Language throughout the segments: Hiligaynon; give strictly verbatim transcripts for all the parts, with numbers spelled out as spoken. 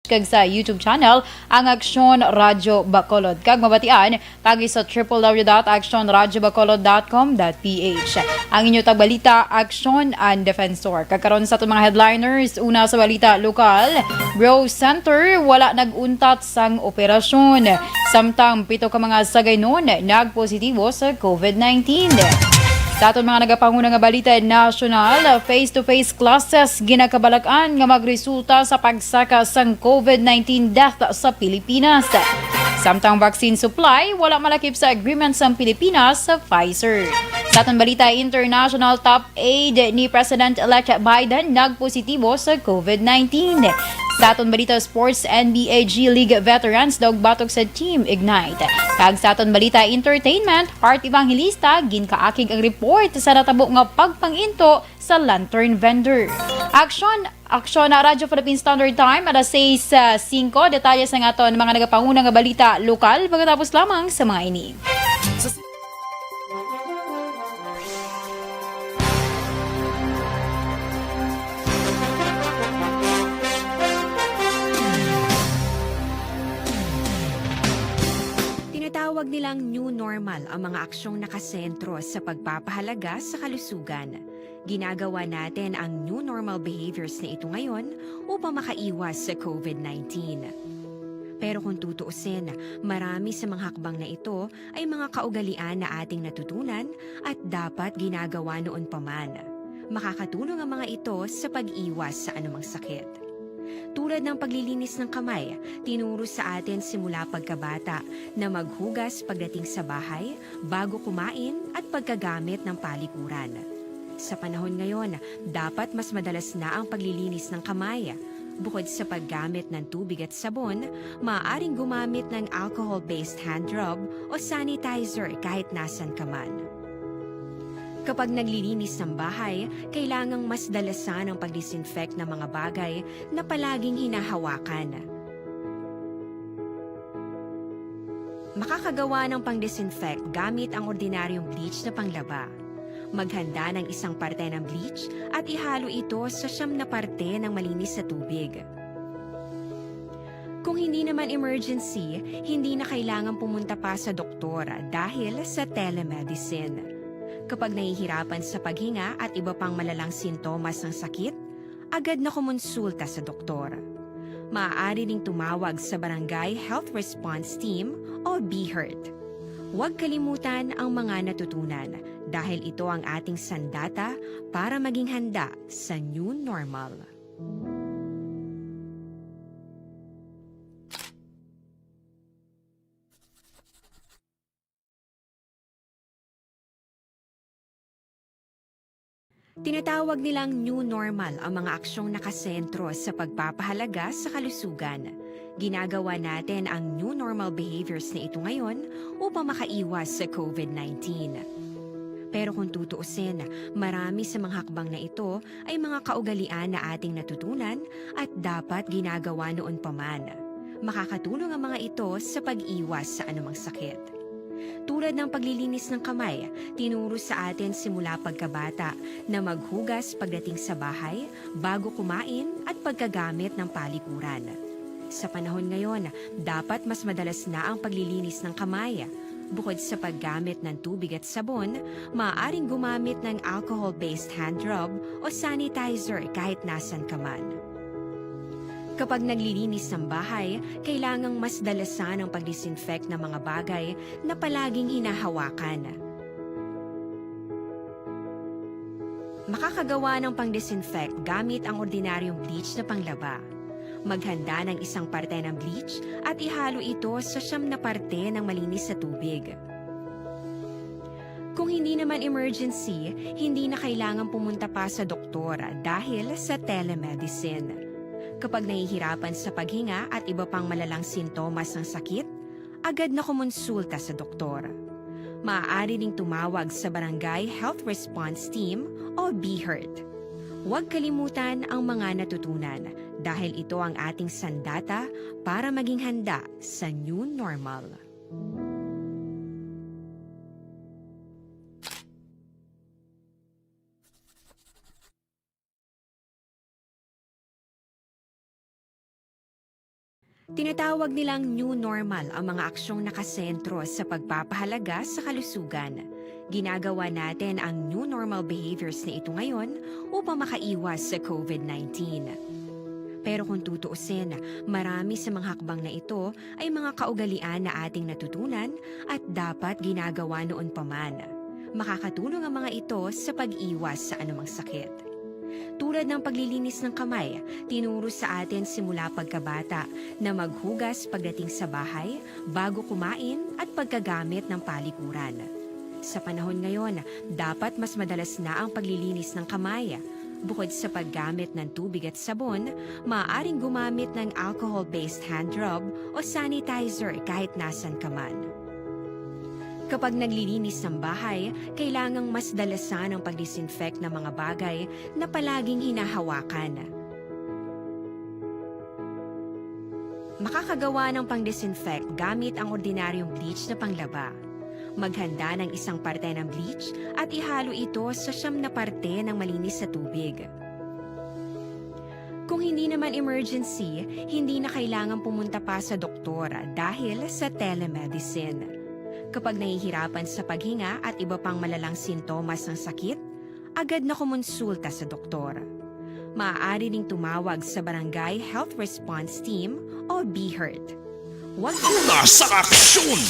kag sa YouTube channel ang Aksyon Radyo Bacolod. Kag mabatian paagi sa triple W dot aksyon radyo bacolod dot com dot P H. Ang inyo tagbalita, Aksyon and Defensor. Kag karon sa aton mga headliners, una sa balita lokal, Bro Center, wala nag-untat sang operasyon. Samtang pito ka mga sagaynon nagpositibo sa COVID nineteen. Sa aton mga nagapanguna nga balita nasyonal, face-to-face classes ginakabalakan nga magresulta sa pagsaka sang COVID nineteen death sa Pilipinas. Samtang vaccine supply, wala malakip sa agreement sang Pilipinas sa Pfizer. Sa aton balita international, top aide ni President-elect Biden nagpositibo sa COVID nineteen. Sa aton balita sports, N B A G League veterans daog batok sa Team Ignite. Kag sa aton balita entertainment, Art Evangelista, ginkaakig ang report sa natabo nga pagpang-into sa lantern vendor. Aksyon, aksyon na Radyo Philippine Standard Time, alas sais singko. Detalye sa aton mga nagapanguna nga balita lokal pagkatapos lamang sa mga ini. Tinatawag nilang new normal ang mga aksyong nakasentro sa pagpapahalaga sa kalusugan. Ginagawa natin ang new normal behaviors na ito ngayon upang makaiwas sa COVID nineteen. Pero kung tutuusin, marami sa mga hakbang na ito ay mga kaugalian na ating natutunan at dapat ginagawa noon pa man. Makakatulong ang mga ito sa pag-iwas sa anumang sakit. Tulad ng paglilinis ng kamay, tinuro sa atin simula pagkabata na maghugas pagdating sa bahay, bago kumain at pagkagamit ng palikuran. Sa panahon ngayon, dapat mas madalas na ang paglilinis ng kamay. Bukod sa paggamit ng tubig at sabon, maaaring gumamit ng alcohol-based hand rub o sanitizer kahit nasan ka man. Kapag naglilinis ng bahay, kailangang mas dalasan ang pag-disinfect ng mga bagay na palaging hinahawakan. Makakagawa ng pang-disinfect gamit ang ordinaryong bleach na panglaba. Maghanda ng isang parte ng bleach at ihalo ito sa siyam na parte ng malinis na tubig. Kung hindi naman emergency, hindi na kailangan pumunta pa sa doktor dahil sa telemedicine. Kapag nahihirapan sa paghinga at iba pang malalang sintomas ng sakit, agad na kumonsulta sa doktor. Maaari ring tumawag sa Barangay Health Response Team o BHERT. Huwag kalimutan ang mga natutunan dahil ito ang ating sandata para maging handa sa new normal. Tinatawag nilang new normal ang mga aksyong nakasentro sa pagpapahalaga sa kalusugan. Ginagawa natin ang new normal behaviors na ito ngayon upang makaiwas sa COVID nineteen. Pero kung tutuusin, marami sa mga hakbang na ito ay mga kaugalian na ating natutunan at dapat ginagawa noon pa man. Makakatulong ang mga ito sa pag-iwas sa anumang sakit. Tulad ng paglilinis ng kamay, tinuro sa atin simula pagkabata na maghugas pagdating sa bahay, bago kumain at pagkagamit ng palikuran. Sa panahon ngayon, dapat mas madalas na ang paglilinis ng kamay. Bukod sa paggamit ng tubig at sabon, maaaring gumamit ng alcohol-based hand rub o sanitizer kahit nasan ka man. Kapag naglilinis ng bahay, kailangang mas dalasan ang pag-disinfect ng mga bagay na palaging hinahawakan. Makakagawa ng pang-disinfect gamit ang ordinaryong bleach na panglaba. Maghanda ng isang parte ng bleach at ihalo ito sa siyam na parte ng malinis na tubig. Kung hindi naman emergency, hindi na kailangan pumunta pa sa doktor dahil sa telemedicine. Kapag nahihirapan sa paghinga at iba pang malalang sintomas ng sakit, agad na kumonsulta sa doktor. Maaari ring tumawag sa Barangay Health Response Team o BHERT. Huwag kalimutan ang mga natutunan dahil ito ang ating sandata para maging handa sa new normal. Tinatawag nilang new normal ang mga aksyong nakasentro sa pagpapahalaga sa kalusugan. Ginagawa natin ang new normal behaviors na ito ngayon upang makaiwas sa COVID nineteen. Pero kung tutuusin, marami sa mga hakbang na ito ay mga kaugalian na ating natutunan at dapat ginagawa noon pa man. Makakatulong ang mga ito sa pag-iwas sa anumang sakit. Tulad ng paglilinis ng kamay, tinuro sa atin simula pagkabata na maghugas pagdating sa bahay, bago kumain, at pagkagamit ng palikuran. Sa panahon ngayon, dapat mas madalas na ang paglilinis ng kamay. Bukod sa paggamit ng tubig at sabon, maaaring gumamit ng alcohol-based hand rub o sanitizer kahit nasan ka man. Kapag naglilinis ng bahay, kailangang mas dalasan ang pag-disinfect ng mga bagay na palaging hinahawakan. Makakagawa ng pang-disinfect gamit ang ordinaryong bleach na panglaba. Maghanda ng isang parte ng bleach at ihalo ito sa siyam na parte ng malinis na tubig. Kung hindi naman emergency, hindi na kailangan pumunta pa sa doktor dahil sa telemedicine. Kapag nahihirapan sa paghinga at iba pang malalang sintomas ng sakit, agad na kumonsulta sa doktor. Maaari ring tumawag sa Barangay Health Response Team o BHERT. Wag Una sa aksyon!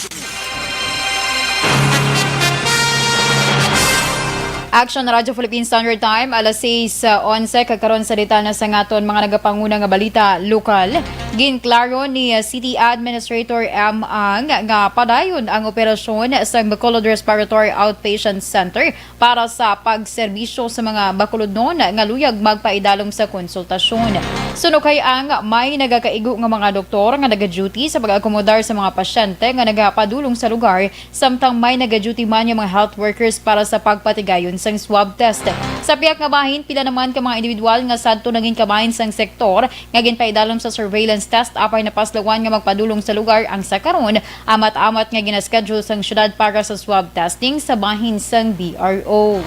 Action Radyo Philippine Standard Time, alas sais onse, kag karon sa detalye sa aton mga nagapanguna nga balita lokal. Ginklaro ni, uh, City Administrator M. Ang nga padayon ang operasyon sa Bacolod Respiratory Outpatient Center para sa pagserbisyo sa mga Bacolodnon nga luyag magpaidalom sa konsultasyon. Suno kay Ang, may nagakaigo nga mga doktor nga nagaduty sa pag-akomodar sa mga pasyente nga nagapadulong sa lugar, samtang may nagaduty man nga mga health workers para sa pagpatigayon sang swab test. Sa pihak nga bahin, pila naman ka mga individual nga sadto naging kabahin sang sektor nga ginpaidalom sa surveillance test apay napaslawan nga magpadulong sa lugar ang sa karon amat-amat nga ginaschedule sang syudad para sa swab testing sa bahin sang B R O.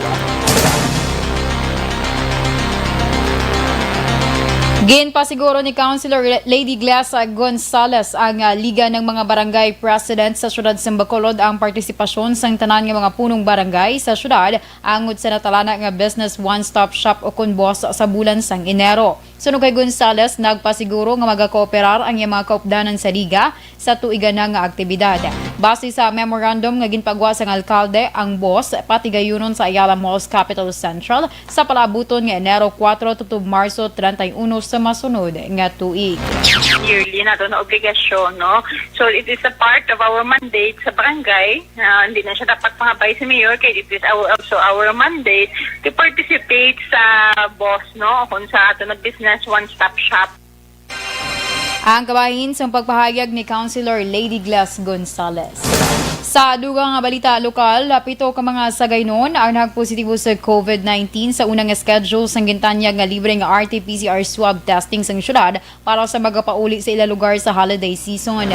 Ginpasiguro ni Councilor Lady Gles Gonzales ang, ah, Liga ng mga Barangay President sa Syudad sang Bacolod ang partisipasyon sang tanan nga mga punong barangay sa syudad angod sa natalana nga Business One Stop Shop ukon BOSS sa bulan sang Enero. Suno kay Gonzales, nagpasiguro nga magakooperar ang iyang mga kaupdanan sa liga sa tuiga na nga aktibidad. Base sa memorandum nga ginpagwa sang alkalde, ang BOSS patigayunon sa Ayala Malls Capitol Central sa palaabuton nga Enero kuwatro tubtob Marso treinta y uno sa masunod nga tuig. Yearly na to na obligasyon, no? So, it is a part of our mandate sa barangay. Ah, hindi na siya dapat pangabay si Mayor kay it is our, also our mandate to participate sa BOSS, no? Kung sa ato na Business One Stop Shop. Ang kabahin sang pagpahayag ni Councilor Lady Gles Gonzales. Sa dugang nga balita lokal, pito ka mga Sagaynon ang nagpositibo sa COVID nineteen sa unang schedule sang gintanyag nga libre nga R T P C R swab testing sang syudad para sa magapauli sa ila lugar sa holiday season.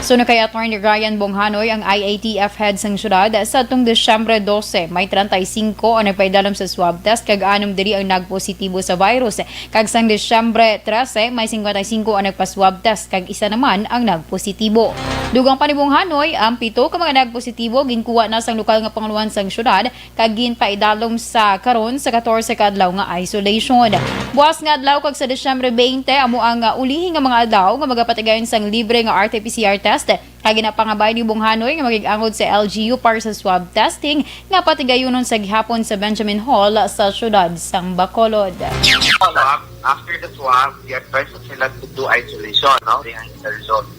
Suno kay Attorney Ryan Bonghanoy, ang I A T F head sang syudad, sa atong Disyembre dose, may treinta y cinco ang nagpaidalom sa swab test kag anom diri ang nagpositibo sa virus. Kag sang Disyembre trese, may cincuenta y cinco ang nagpa-swab test kag isa naman ang nagpositibo. Dugang pa ni Bonghanoy, ang pito ka mga nagpositibo ginkuha na sang lokal nga pangulohan sang syudad kag ginpaidalom sa karon sa katorse ka adlaw nga isolation. Buas nga adlaw kag sa Disyembre twenty amo ang, ah, ulihi nga mga adlaw nga magapatigayon sang libre nga R T P C R test, kag ginapangabay ni Bonghanoy nga magig-angod sa L G U para sa swab testing nga patigayunon sa gihapon sa Benjamin Hall sa siyudad sang Bacolod. Swab, after the swab, i-advise na sila to do isolation, no? Ang result.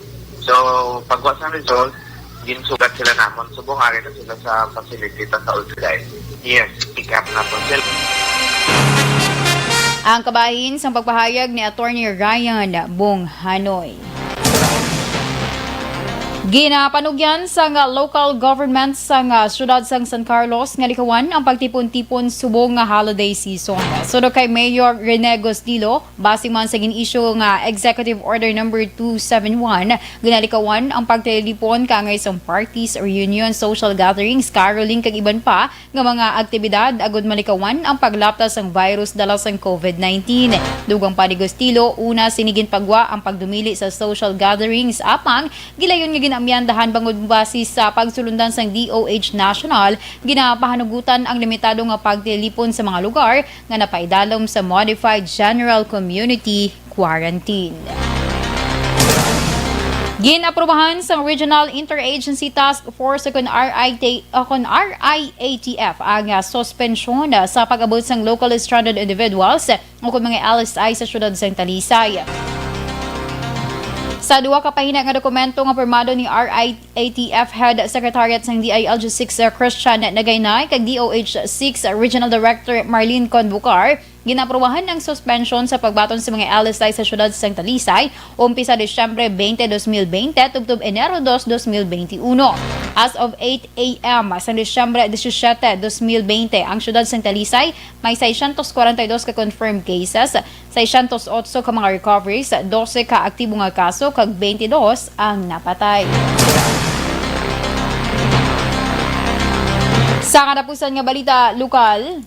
So, pagwa sa result, ginsugat sila namon. So, bungari na sila sa facility ta sa Ultra. Yes, pick up na po sila. Ang kabahin sang pagpahayag ni Attorney Ryan Bonghanoy. Ginapanugyan sang local government sang, ah, siyudad sang San Carlos nga likawan ang pagtipon-tipon subong nga holiday season. Suno kay Mayor Rene Gostilo, base man sa gin-issue nga Executive Order Number two seven one, ginalikawan ang pagtilipon kaangay sang parties, reunion, social gatherings, caroling, kag iban pa nga mga aktibidad agud malikawan ang paglapta sang virus dala sang covid nineteen. Dugang pa ni Gostilo, una sini ginpagwa ang pagdumili sa social gatherings, apang gilayon nga ginamyandahan bangod basi sa pagsulundan sang D O H National, ginapahanugutan ang limitado nga pagtilipon sa mga lugar nga napaidalom sa Modified General Community Quarantine. Gin-aprubahan sang Regional Interagency Task Force o kon R I T, o kon R I A T F ang, ah, suspensyon, ah, sa pag-abot sang locally stranded individuals o kon mga L S I sa siyudad sang Talisay. Sa duha ka pahina nga dokumento nga pirmado ni R I A T F Head Secretariat sang D I L G six, ah, Christian Nagaynay kag D O H six Regional Director Marlene Convocar, ginaprubahan ang suspensyon sa pagbaton sa mga L S I sa siyudad sang Talisay, umpisa Disyembre twenty, dos mil bente, tubtob Enero dos, dos mil bente uno. As of eight a m sang Disyembre disisiete, dos mil bente, ang siyudad sang Talisay may seiscientos cuarenta y dos ka confirmed cases, seiscientos otso ka mga recoveries, dose ka aktibo nga kaso, kag twenty-dos ang napatay. Sa katapusan nga balita lokal,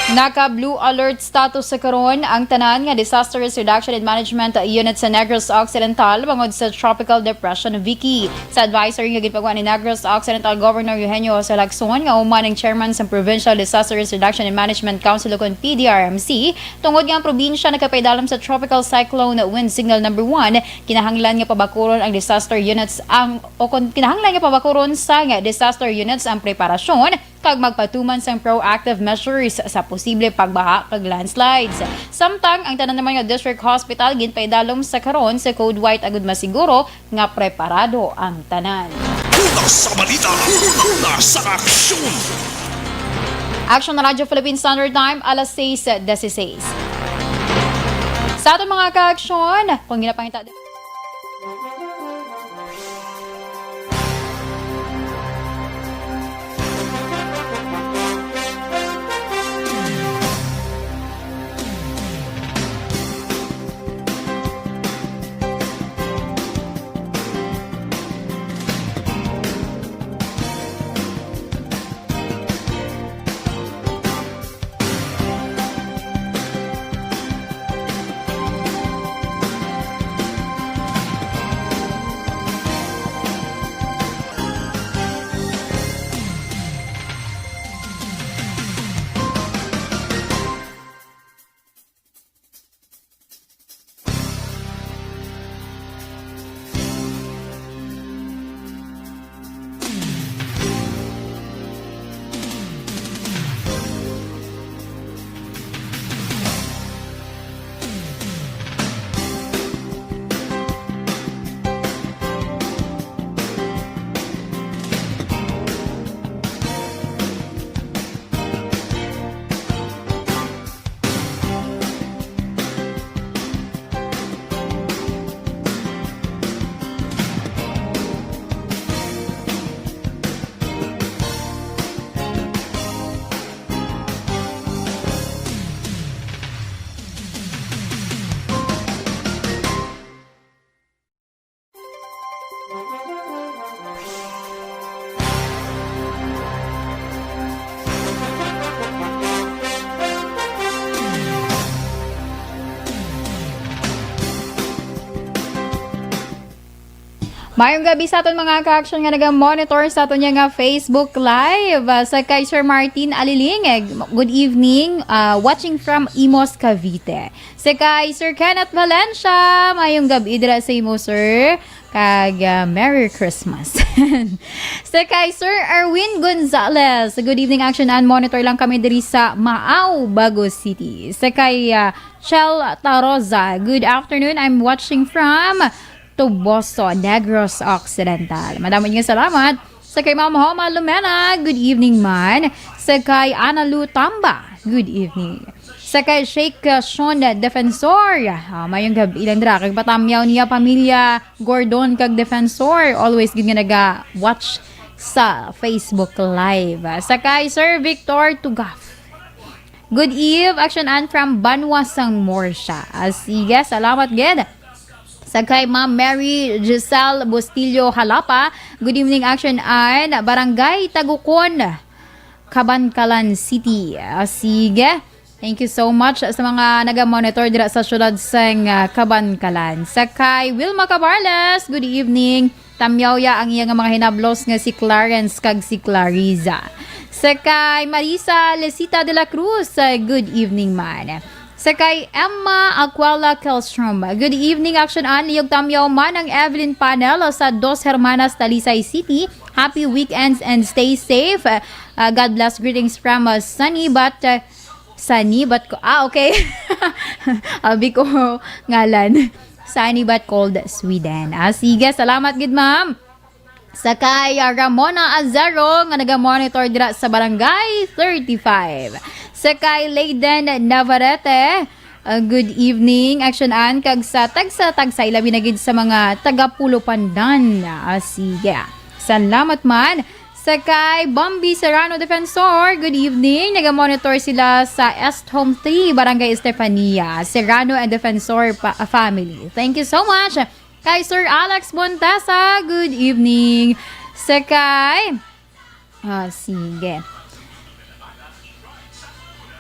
naka-blue alert status sa karon ang tanan nga Disaster Risk Reduction and Management Unit sa Negros Occidental bangod sa Tropical Depression Vicky. Sa advisory nga ginpagwa ni Negros Occidental Governor Eugenio Jose Lacson, nga human ang chairman sa Provincial Disaster Risk Reduction and Management Council o kon P D R M C, tungod nga ang probinsya nagapaidalam sa Tropical Cyclone Wind Signal Number One, kinahanglan nga pabakuron ang disaster units ang, o kon kinahanglan nga pabakuron sa nga disaster units ang preparasyon kag magpatuman sang proactive measures sa posible pagbaha kag landslides. Samtang ang tanan naman nga district hospital ginpaidalom sa karon sa Code White agud masiguro nga preparado ang tanan. Una sa balita, una sa aksyon. Aksyon na Radyo Philippine Standard Time, alas sais dieciséis. Sa aton mga kaaksyon, kung ginapangita Mayong gabi sa aton mga ka-action nga naga-monitor sa aton nga Facebook Live. Ah, sa kay Sir Martin Aliling, eh, good evening, ah, watching from Imus, Cavite. Sa kay Sir Kenneth Valencia, mayong gabi dira sa imo, sir. Kag, ah, Merry Christmas. Sa kay Sir Erwin Gonzalez, good evening, Action and Monitor lang kami diri sa Maao, Bago City. Sa kay, ah, Chel Taroza, good afternoon. I'm watching from Toboso, Negros Occidental. Madamo nga salamat. Sa kay Ma'am Homa Lumena, good evening man. Sa kay Ana Lu Tamba, good evening. Sa kay Sheikh, uh, Sean Defensor. Ah, mayong gab-i lang dira. Kag patamyaw niya pamilya Gordon kag Defensor. Always gid nga naga-watch sa Facebook Live. Ah, sa kay Sir Victor Tugaf. Good eve, Action Ann from Banwa sang Morsha. Ah, sige, salamat gid. Sa kay Ma'am Mary Giselle Bustillo Halapa. Good evening, Action Ann. Barangay Tagukon, Kabankalan City. Ah, sige. Thank you so much sa mga naga-monitor dira sa syudad sang, ah, Kabankalan. Sa kay Wilma Cabarles, good evening. Tamyaw ya ang iya nga mga hinablos nga si Clarence kag si Clariza. Sa kay Marisa Lecita de la Cruz, ah, good evening man. Sa kay Emma Aquila Kelstrom, good evening, Action Ann. Liyog tamyaw man ang Evelyn Panel sa Dos Hermanas, Talisay City. Happy weekends and stay safe. Ah, God bless. Greetings from, ah, Sunny, but, ah, Sunny, but ko, ah, okay. Abi ko ngalan. Sunny, but cold, Sweden. Ah, sige, salamat gid, ma'am. Sa kay, ah, Ramona Azaro nga naga-monitor dira sa Barangay thirty-five. Sa kay Layden Navarrete, ah, good evening, Action Ann, kag sa tagsa-tagsa, ilabi na gid sa mga taga Pulo Pandan. Ah, sige. Salamat man. Sa kay Bambi Serrano Defensor, good evening. Naga-monitor sila sa Est Home three, Barangay Estefania. Serrano and Defensor pa-, family. Thank you so much. Kay Sir Alex Montesa, good evening. Sa kay, ah, sige.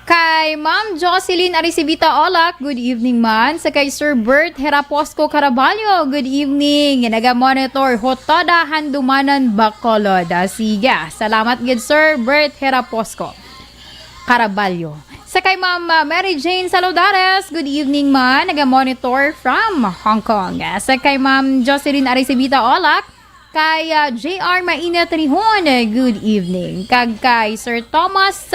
Kay Ma'am Jocelyn Aricibita Olak, good evening man. Sa kay Sir Bert Heraposco Caraballo, good evening. Naga-monitor, Hotada, Handumanan, Bacolod. Ah, sige, salamat gid, Sir Bert Heraposco Caraballo. Sa kay Ma'am, ah, Mary Jane Saludares, good evening man. Naga-monitor from Hong Kong. Sa kay Ma'am Jocelyn Aricibita Olak, kay, ah, J R Mainit Rihon, good evening. Kag kay Sir Thomas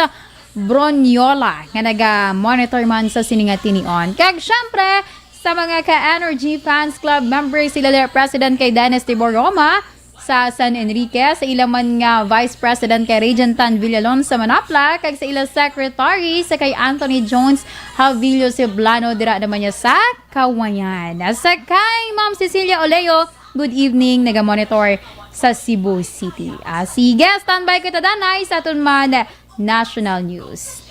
Broniola, nga naga-monitor man sa sini nga tinion. Kag syempre, sa mga ka-Energy Fans Club members, sila dira President kay Dennis Tiboroma sa San Enrique, sa ila man nga Vice President kay Regent Tan Villalon sa Manapla, kag sa ila Secretary sa kay Anthony Jones Javillo Ceblano, dira naman niya sa Kawayan. Sa kay Ma'am Cecilia Oleo, good evening, naga-monitor sa Cebu City. Ah, sige, standby kita, danay, sa aton man national news.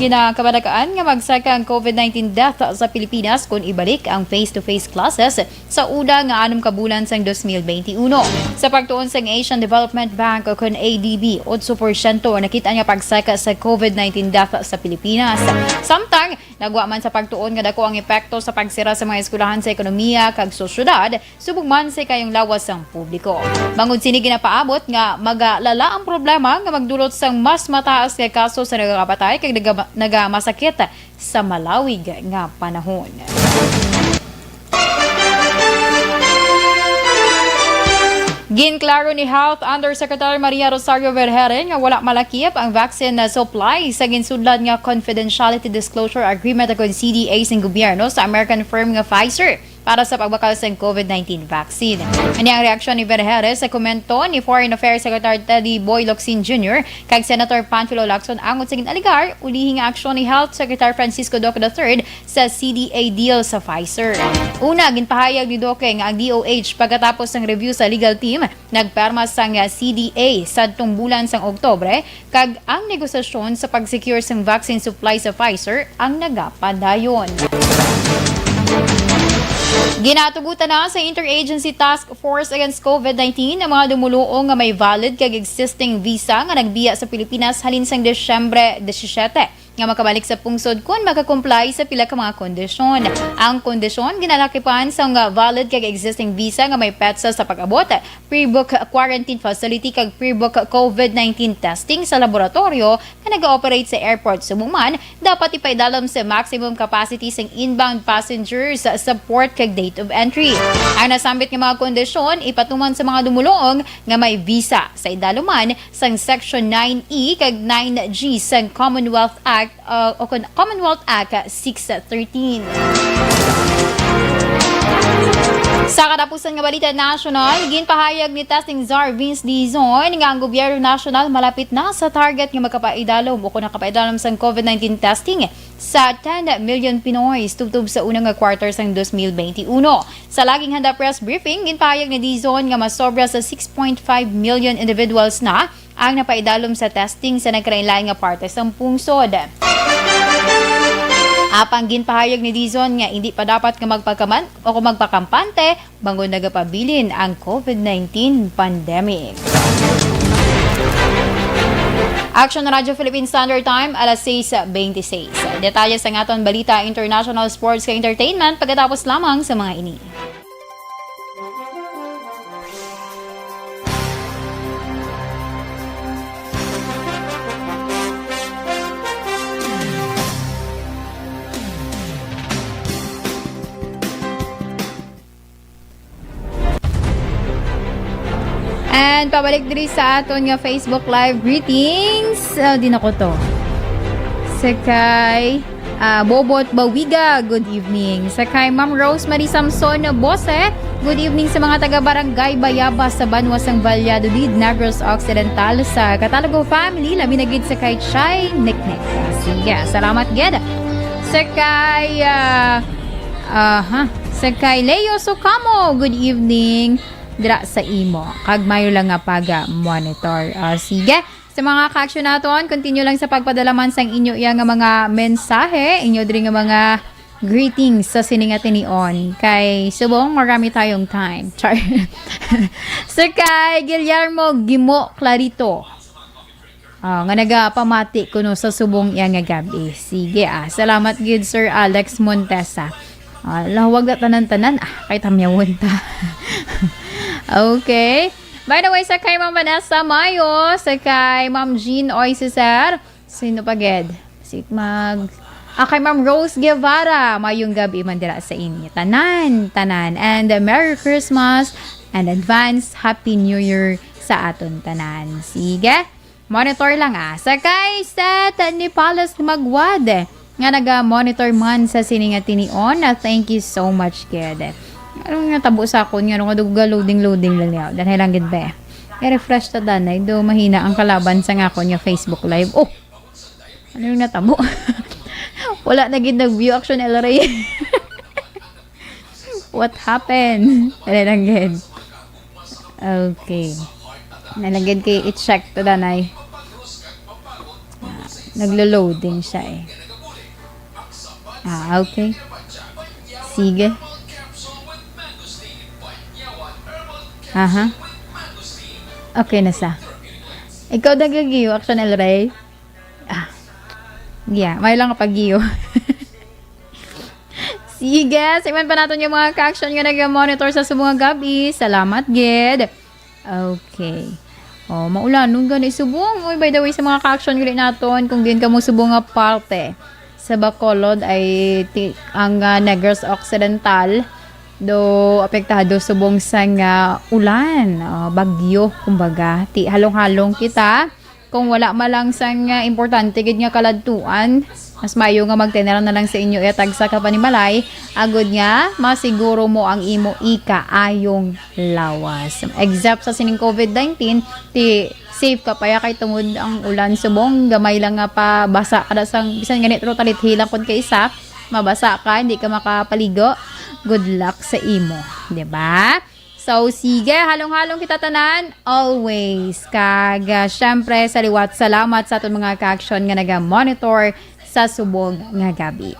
Ginakabalakaan nga magsaka ang COVID nineteen death sa Pilipinas kon ibalik ang face-to-face classes sa una nga anom ka bulan sang twenty twenty-one. Sa pagtuon sang Asian Development Bank o kon A D B, otso porsyento ang nakit-an nga pagsaka sa COVID nineteen death sa Pilipinas. Samtang nagwa man sa pagtuon nga dako ang epekto sa pagsira sa mga eskwelahan sa ekonomiya kag sosyedad, subong man sa kayong lawas sang publiko. Bangod sini, ginapaabot nga magalala ang problema nga magdulot sang mas mataas nga kaso sa nagakapatay kag naga-, nagamasakit sa malawig nga panahon. Ginklaro ni Health Undersecretary Maria Rosario Vergeire nga wala malakip ang vaccine na supply sa ginsudlan nga Confidentiality Disclosure Agreement o C D A sang gobyerno sa American firm nga Pfizer para sa pagbakal sang COVID nineteen vaccine. Ini ang reaksyon ni Vergeire sa komento ni Foreign Affairs Secretary Teddy Boy Locsin Junior kag Senator Panfilo Lacson angot sa gin-alegar ulihi nga aksyon ni Health Secretary Francisco Duque the third sa C D A deal sa Pfizer. Una, ginpahayag ni Duque nga ang D O H, pagkatapos sang review sa legal team, nagperma sang C D A sadtong bulan sang Oktubre, kag ang negosasyon sa pag-secure sang vaccine supply sa Pfizer ang nagapadayon. Ginatugutan na sa Interagency Task Force Against COVID nineteen ang mga dumuluong nga may valid kag existing visa nga nagbiya sa Pilipinas halin sang Disyembre disisiete, nga makabalik sa pungsod kon makakomply sa pila ka mga kondisyon. Ang kondisyon ginalakipan sang valid kag existing visa nga may petsa sa pag-abot, pre-book quarantine facility kag pre-book COVID nineteen testing sa laboratoryo nga nag-ooperate sa airport. Subong man, dapat ipaidalom sa maximum capacity sang inbound passengers sa port kag date of entry. Ang nasambit nga mga kondisyon ipatuman sa mga dumuluong nga may visa sa idalom man sang Section nine E kag nine G sang Commonwealth Act, uh, o kon Commonwealth Act six thirteen. Sa katapusan nga balita nasyonal, ginpahayag ni Testing Czar Vince Dizon nga ang gobyerno nasyonal malapit na sa target nga makapaidalom o kon nakapaidalom sang COVID nineteen testing sa ten million Pinoy tubtob sa una nga quarter sang twenty twenty-one. Sa laging handa press briefing, ginpahayag ni Dizon nga masobra sa six point five million individuals na ang napaidalom sa testing sa nagkalain-lain nga parte sang pungsod. Apang ginpahayag ni Dizon nga hindi pa dapat nga magpakaman o kung magpakampante bangod nagapabilin ang COVID nineteen pandemic. Action Radio Philippine Standard Time, alas sais beintiseis. Detalye sa aton balita, international, sports, kag entertainment pagkatapos lamang sa mga ini. And pabalik diri sa aton nga Facebook Live greetings. Ah, di na ko to. Sa kay, ah, Bobot Bawiga, good evening. Sa kay Ma'am Rosemary Samson Bose, good evening sa mga taga Barangay Bayabas sa banwa sang Valladolid, Negros Occidental, sa Catalogo family, labi na gid sa kay Chay Niknik. Sige, salamat gid. Sa kay, ah, aha, sa kay Leo Socamo, good evening dira sa imo. Kag mayo lang nga paga-monitor. Ah, sige. Sa mga ka-action naton, continue lang sa pagpadala man sang inyo iya nga mga mensahe, inyo diri nga mga greetings sa sini nga tinion. Kay subong marami tayong time. Char. Sa kay Guillermo Gimo Clarito. Ah, nga nagapamati kuno sa subong iya nga gab-i. Sige, ah. Salamat gid, Sir Alex Montesa. Ah, lawag na tanan-tanan. Ah, kay tamyawon ta. Okay. By the way, sa kay Ma'am Vanessa Mayo, sa kay Ma'am Jean Oy Cesar, sino pa gid? Si Mag-, ah, kay Ma'am Rose Guevara, mayong gab-i man dira sa inyo. Tanan, tanan. And, uh, Merry Christmas and advance Happy New Year sa aton tanan. Sige. Monitor lang, ah. Sa kay Seth Nipalas Magwad, nga naga-monitor man sa sini nga tinion, ah, thank you so much, kid. Ano nga tabo sa akon nga, ano nga, duga loading, loading lang niya. Danay lang gid, be. I-refresh ta, danay. Do mahina ang kalaban sa nga akon nga Facebook Live. Oh! Ano yung natabo? Wala na gid nag-view, Action El Rey. What happened? Wala lang gid. Okay. Nalagyan kay i-check to, danay. Naglo-loading siya eh. Ah, okay. Sige. Aha. Okay na sa. Ikaw nagagiyo, Action El Rey? Ah. Yeah, may lang kapagiyo. Sige, siman pa naton yung mga ka-action nga nag-monitor sa subong nga gabi. Salamat, gid. Okay. Oh, maulan nun gani subong. Uy, by the way, sa mga ka-action gali naton, kung diin kamo subong nga parte sa Bacolod ay ti-, ang, ah, Negros Occidental do apektado subong sang, ah, ulan, oh, bagyo, kumbaga. Ti halong-halong kita. Kung wala man lang sang, ah, importante gid nga kaladtuan, mas maayo nga magtener na lang sa inyo iya tagsa ka panimalay, agod nga masiguro mo ang imo ikaayong lawas. Except sa sining covid nineteen, ti safe ka pa ya kay tungod ang ulan subong, gamay lang nga pabasa kada sang, bisan gani totally lang kun kay isa, mabasa ka, hindi ka makapaligo. Good luck sa imo, di ba? So, sige, halong-halong kita tanan, always. Kag, ah, syempre, sa liwat, salamat sa aton mga ka-action nga naga-monitor sa subong nga gabi.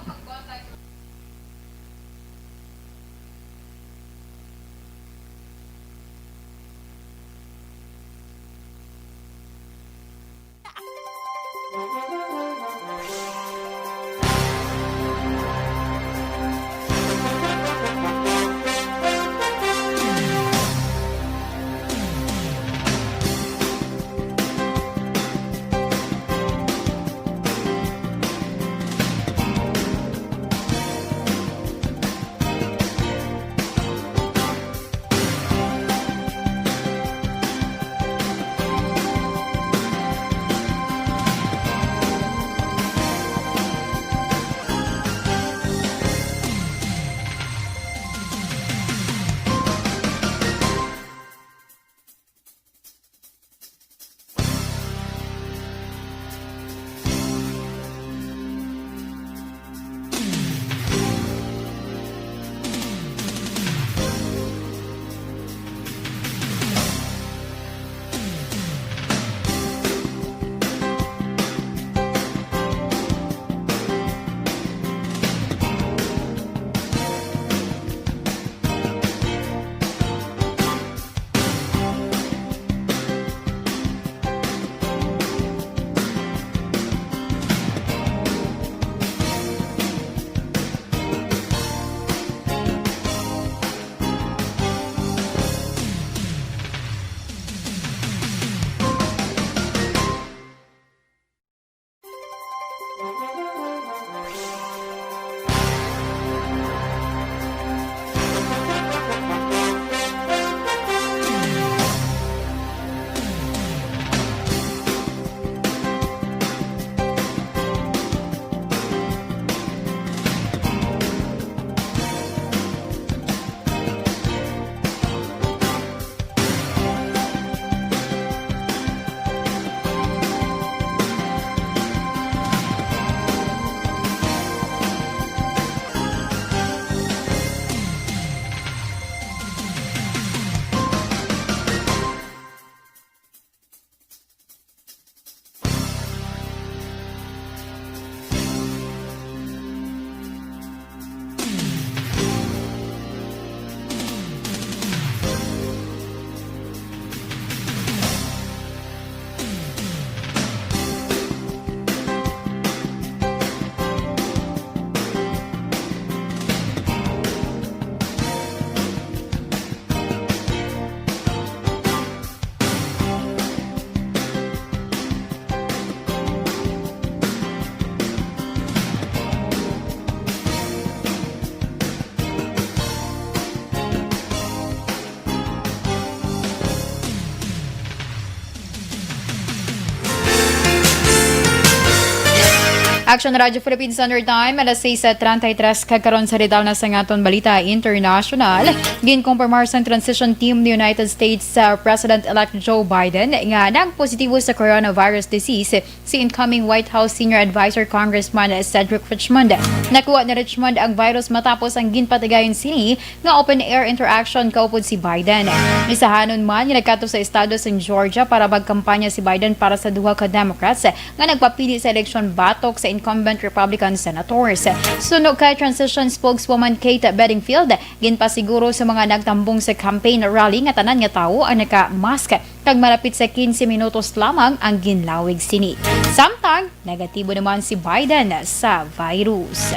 Action Radio Philippines Standard Time, alas sais treinta y tres, kag karon sa detalyes sa aton balita international. Ginkumpirmar sang transition team ni United States, uh, President-elect Joe Biden nga nagpositibo sa coronavirus disease si incoming White House Senior Advisor Congressman Cedric Richmond. Nakuha ni Richmond ang virus matapos ang ginpatigayon sini nga open-air interaction kaupod si Biden. Isahanon man nga nagkadto sa estado sang Georgia para magkampanya si Biden para sa duha ka Democrats nga nagpapili sa eleksyon batok sa incumbent Republican senators. Suno kay transition spokeswoman Kate Bedingfield, ginpasiguro sa mga nagtambong sa campaign rally nga tanan nga tawo ang naka-mask kag malapit sa quince minutos lamang ang ginlawig sini. Samtang negatibo naman si Biden sa virus.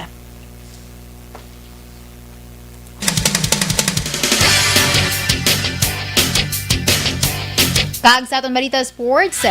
Kag sa aton balita sports,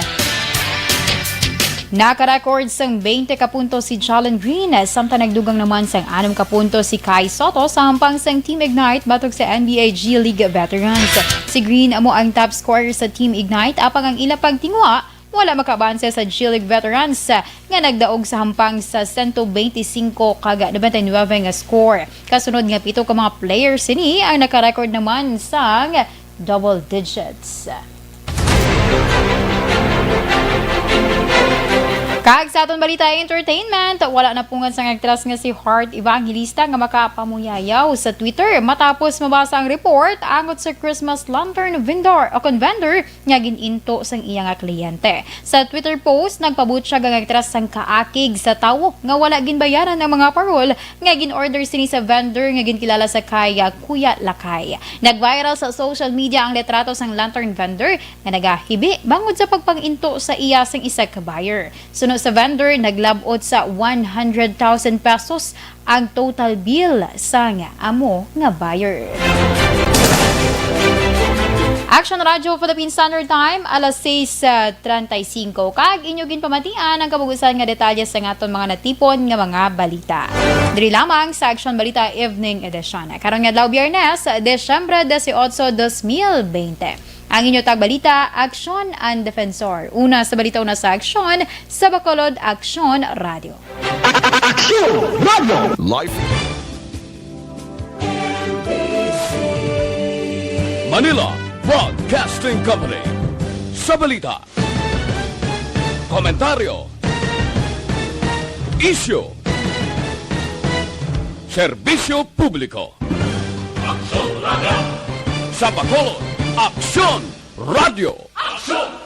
naka-record sang twenty ka puntos si Jalen Green, samtang nagdugang naman sang anom ka puntos si Kai Soto sa hampang sang Team Ignite batok sa N B A G League veterans. Si Green amo ang top scorer sa Team Ignite, apang ang ila pagtinguha wala makaabanse sa G League veterans, ah, nga nagdaog sa hampang sa sento benti singko kag nobenta y nuebe nga score. Kasunod nga pito ka mga players sini ang naka-record naman sang double digits. Kag sa aton balita entertainment, wala napungan sang aktres nga si Heart Evangelista nga makapamuyayaw sa Twitter matapos mabasa ang report angot sa Christmas lantern vendor o kon vendor nga gin-into sang iya nga kliyente. Sa Twitter post, nagpabutyag ang aktres sang kaakig sa tawo nga wala ginbayaran ang mga parol nga gin-order sini sa vendor nga ginkilala sa kay, ah, Kuya Lakay. Nag-viral sa social media ang litrato sang lantern vendor nga nagahibi bangod sa pagpang-into sa iya sang isa ka buyer. Suno sa vendor, naglab-ot sa one hundred thousand pesos ang total bill sang amo nga buyer. Action Radio Philippine Standard Time, alas sais treinta y cinco. Kag inyo ginpamatian ang kabug-usan nga detalye sa aton mga natipon nga mga balita. Diri lamang sa Action Balita Evening Edition. Karon nga adlaw, Biyernes, Disyembre dieciocho, dos mil veinte. Ang inyo tagbalita, Aksyon ang Defensor. Una sa balita, una sa aksyon, sa Bacolod, Aksyon Radio. Aksyon Radio. Live. Manila Broadcasting Company. Sa balita, komentaryo, isyu, serbisyo publiko. Aksyon Radio. Sa Bacolod, Aksyon Radio. Aksyon